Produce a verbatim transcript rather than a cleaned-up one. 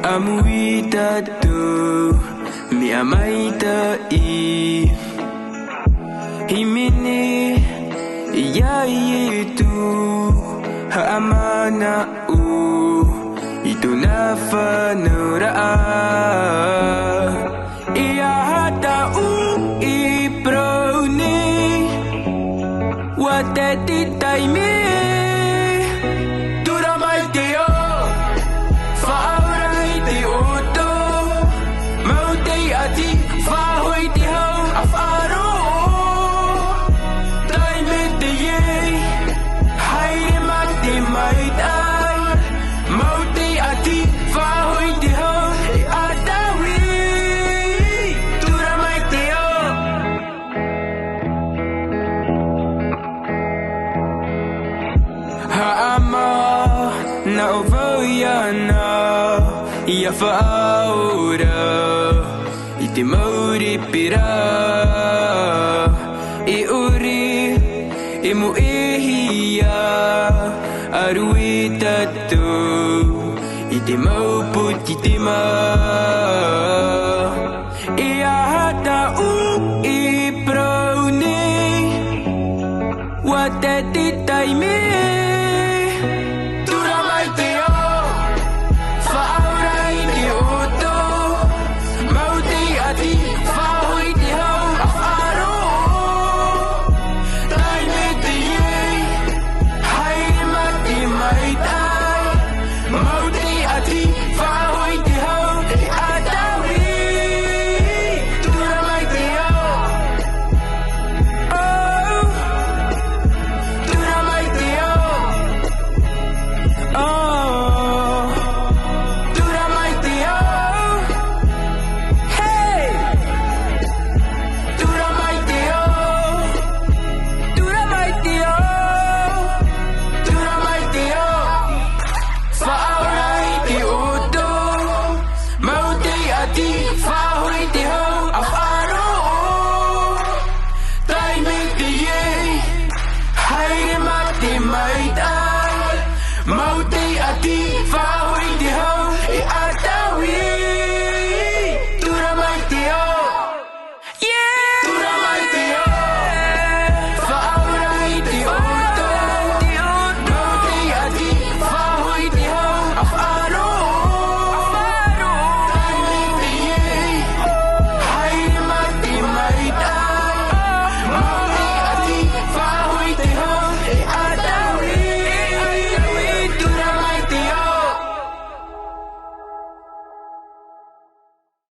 ʻAmui tātou, mea maitaʻi. Hīmene, iā Ietu, haʻamanaʻo, i tōna fānauraʻa. E aha tāʻu i parau nei, ʻua tē te taime. Tura mai te ao, faʻaora i te ʻoto. Mau te ʻati, faʻahoʻi te hau, ʻa faʻaroʻo. Taime teie, haere mā te maitaʻi. Mau te ʻati, faʻahoʻi te hau, e ʻataui. Tura mai te ao. Haʻamanaʻo vau iāna, ʻia faʻaora i te mau reperā. E ʻore e moʻehia, ʻa rue tātou i te mau poti tema.